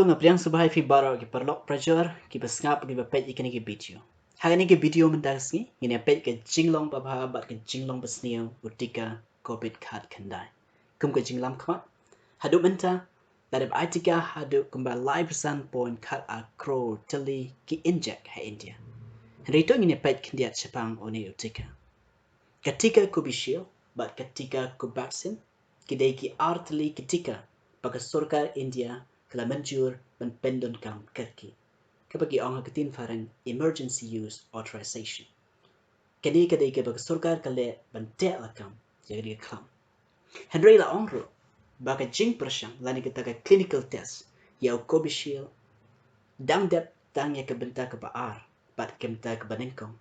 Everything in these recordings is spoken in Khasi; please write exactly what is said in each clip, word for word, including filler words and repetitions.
Nga pdiang sngewbha ïa phi baroh ki paralok parajor kiba sngap kiba peit ïa kane ka video. Ha kane ka video mynta ka sngi ngin ïa peit ka jinglong babha bad ka jinglong basniew u tika covid khatkhyndai. Kum ka jinglam khmat, haduh mynta la dep ai tika haduh kumba laiphew san point khatar klur tylli ki injek ha India. Hynrei to ngin ïa peit khyndiat shaphang une u tika. Ka tika Covishield bad ka tika Covaxin ki dei ki ar tylli ki tika ba ka sorkar India ka la mynjur ban pyndonkam kyrkieh, kaba ki ong ha ka ktien phareng emergency use authorization. Kane ka dei kaba ka sorkar ka leh ban teh lakam ïa kane ka khlam. Hynrei la ong ruh ba ka jingpyrshang lane kata ka clinical test ïa u Covishield dang dep tang ïa ka bynta kaba ar bad ka bynta kaba nyngkong,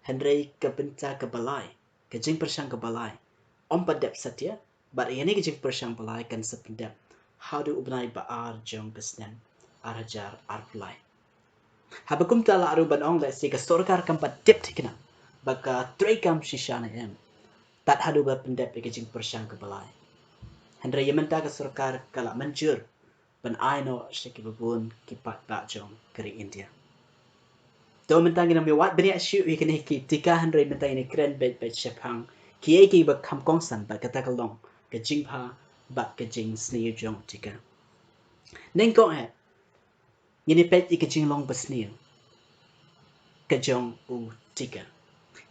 hynrei ka bynta kaba lai, ka jingpyrshang kaba lai ym pat dep satia, bad ïa kane ka jingpyrshang ba lai kan sa pyndep haduh u bnai ba ar jong ka snem ar hajar arphew lai. Haba kumta la ruh ban ong lehse ka sorkar kam pat tip thikna ba ka treikam shisha ne em, tad haduh ba pyndep ïa ka jingpyrshang kaba lai. Hynrei ïa mynta ka sorkar ka la mynjur ban ai noh sha kiba bun ki paidbah jong ka ri India. To mynta ngin ym ïa wad bniah shuh ïa kine ki tika, hynrei mynta ngin ïa kren beit beit shaphang kiei kiei ba kham kongsan bad kata ka long ka jingbha bad ka jingsniew jong u tika. Nyngkong eh ngin ïa peit ïa ka jinglong basniew ka jong u tika.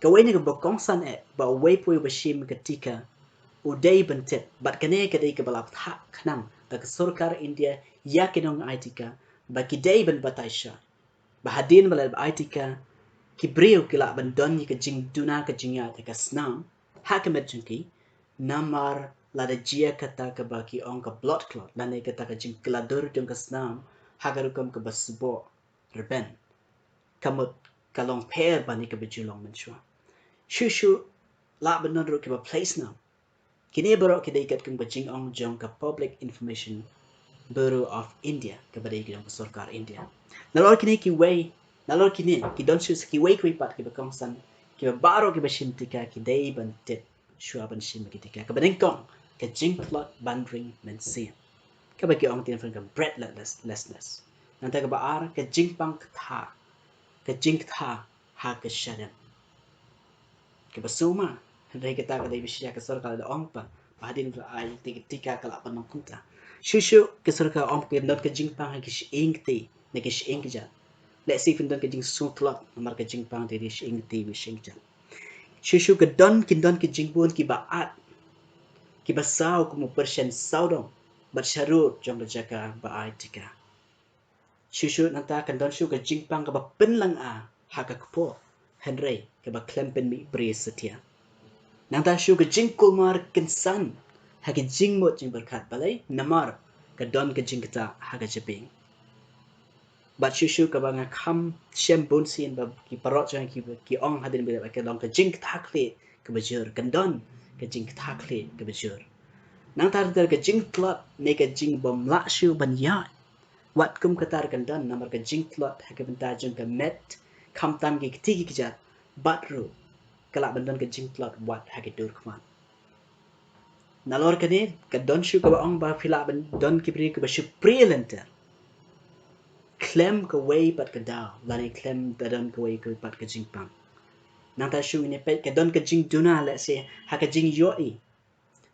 Kawei na kaba kongsan eh ba uwei pa uwei ba shim ka tika u dei ban tip, bad kane ka dei kaba la pynthah khnang da ka sorkar India ïa ki nong ai tika ba ki dei ban batai shai ba hadien ba la dep ai tika ki briew ki lah ban don ïa ka jingduna ka jingïaid ha ka snam ha ka met jong ki, namar lada jia kata kaba ki ong ka blood clot lane kata ka jingkylla dur jong ka snam ha ka rukom kaba sboh rben, ka mut ka long pher ban ïa kaba ju long mynshuwa. Shuh shuh lah ban don ruh kiba plie snam. Kine baroh ki dei katkum ka jingong jong ka Public Information Bureau of India kaba dei ka jong ka sorkar India. Nalor kine kiwei, nalor kine ki don shuh sa kiwei kiwei pat kiba kongsan, kiba baroh kiba shim tika ki dei ban tip shuwa ban shim ki tika. Kaba nyngkong ka jingtlot ban ring mynsiem, kaba ki ong ha ka ktien phareng ka breathlessness. Nangta kaba ar ka jingpang kata, ka jingkata ha ka shadem. Kaba sumar, hynrei kata ka dei ba shisha ka sorkar la da ong pat ba hadien ba ai tika ka lah ban long kumta. Shuh shuh ka sorkar ong ba kin don ka jingpang ha ki shyieng kti ne ki shyieng kjat. Lehse kin don ka jingsngewtlot namar ka jingpang te dei shyieng kti bad shyieng kjat. Shuh shuh ka don, kin don ki jingbun kiba at, kiba saw kum u pyrshah sawdong bad sharud jong ka jaka ba ai tika. Shuh shuh nangta kan don shuh ka jingpang kaba pynlang a ha ka kpoh, hynrei kaba khlem pynmih bri satia. Nangta shuh ka jingkulmar kynsan ha ka jingmut jingpyrkhat, balei? Namar ka don ka jingktah ha ka jabieng. Bad shuh shuh kaba nga kham shem bunsien ba ki paralok jong ki, ki ong hadien ba ka long ka jingktah khlieh kaba jur, kan don ka jingktah khlieh kaba jur. Nangta ter ka jingtlot ne ka jingbym lah shuh ban ïaid, wat kum kata kan don namar ka jingtlot ha ka bynta jong ka met, khamtam ki kti ki kjat, bad ruh ka lah ban don ka jingtlot wat ha ki dur khmat. Nalor kane ka don shuh kaba ong ba phi lah ban don ki briew kiba shu prie lynter khlem kawei pat ka daw lane khlem da don kawei kawei pat ka jingpang. Nangta shuh ngin ïa peit ka don ka jingduna lehse ha ka jingïohi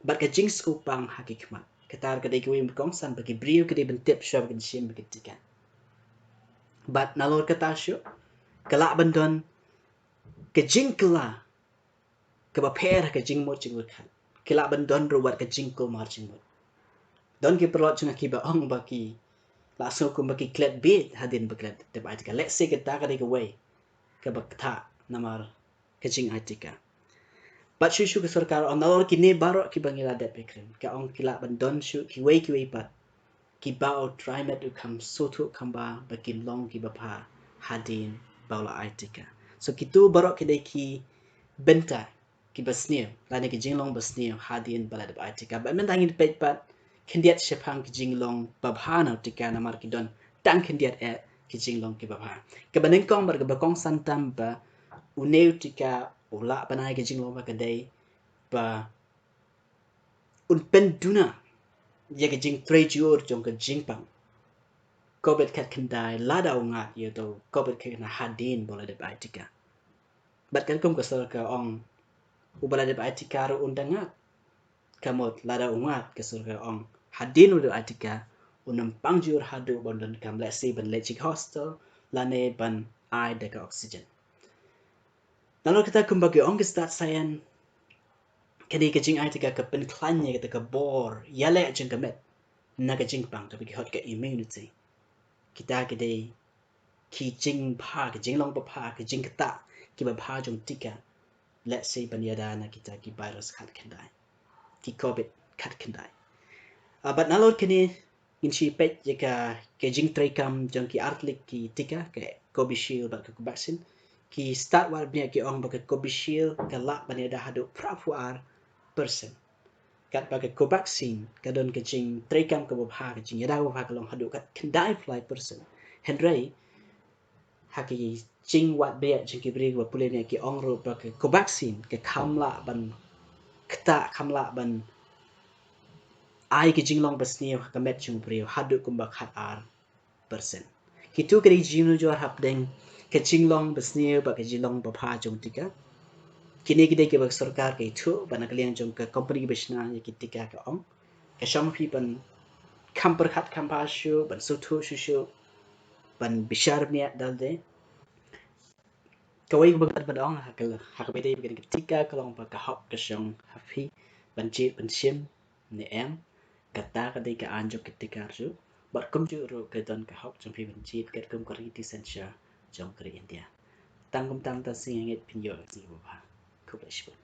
bad ka jingskewpang ha ki khmat. Kata ka dei kawei ba kongsan ba ki briew ki dei ban tip shuwa ba kin shim ba kin tika. Bad nalor kata shuh ka lah ban don ka jingkylla kaba pher ha ka jingmut jingpyrkhat. Ki lah ban don ruh wat ka jingkulmar jingmut. Don ki paralok jong nga kiba ong ba ki la sngew kum ba ki klet bieit hadien ba klet dep ai tika. Lehse kata ka dei kawei kaba ktah namar ka jingai tika. Bad shuh shuh ka sorkar ong nalor kine baroh kiba ngi la dep ïakren, ka ong ki lah ban don shuh kiwei kiwei pat kiba u trai met u kham sngewthuh kham bha ba kin long kiba bha hadien ba u la ai tika. So kitu baroh ki dei ki bynta kiba sniew lane ki jinglong ba sniew hadien ba la dep ai tika. Bad mynta ngin peit pat khyndiat shaphang ki jinglong babha na u tika namar ki don tang khyndiat eh ki jinglong kiba bha. Kaba nyngkong bad kaba kongsan tam ba une u tika u lah ban ai ka jinglong ba ka dei ba un pynduna ïa ka jingtrei jur jong ka jingpang. Covid khatkhyndai lada u ngat ïa uto u Covid khatkhyndai hadien ba u la dep ai tika. Bad katkum ka sorkar ka ong, uba la dep ai tika ruh un da ngat. Ka mut lada u ngat, ka sorkar ka ong, hadien u la dep ai tika, un ym pang jur haduh ban donkam lehse ban leit sha hostel lane ban ai da ka oxygen. Nalor kata, kumba ki ong ki stad saian, kane ka jingai tika ka pynkhlaiñ ïa kata ka bor ïaleh jong ka met na ka jingpang, kaba ki khot ka immunity. Kita ki dei ki jingbha, ki jinglong babha, ki jingktah kiba bha jong tika, lehse ban ïada na kita ki virus khatkhyndai, ki Covid khatkhyndai. Ah, bad nalor kane ngin sa peit ïa ka, ka jingtreikam jong ki artylli ki tika, ka Covishield bad ka Covaxin. Ki stad wad bniah ki ong ba ka Covishield ka lah ban ïada haduh phra phew ar percent. Katba ka Covaxin ka don ka jingtreikam kaba bha, ka jingïada kaba bha ka long haduh khatkhyndai phew lai percent. Hynrei ha ki jingwad bniah jong ki briew kiba pule bniah ki ong ruh ba ka Covaxin ka kham lah ban ktah, kham lah ban ai ka jinglong basniew ha ka met jong u briew haduh kumba khatar percent. Kito ki dei ki jingnujor hapdeng ka jinglong basniew bad ka jinglong babha jong tika. Kine ki dei kiba ka sorkar ka ïathuh, bad na ka liang jong ka company kaba shna ïa ki tika ka ong, ka shong phi ban kham pyrkhat kham pyrkhat shuh, ban sngewthuh shuh shuh, ban bishar bniah da lade. Kawei kaba ngan ban ong ha ka, ha kaba ïadei bad kane ka tika ka long ba ka hok ka shong ha phi ban jied ban shim ne em. Kata ka dei ka aiñ jong ka tika ruh, bad kumjuh ruh ka don ka hok jong phi ban jied katkum ka ri ti synshar jong ka ri India. Tang kumta, tang sien ngeit phin ïoh ka sngi babha. Khublei shibun.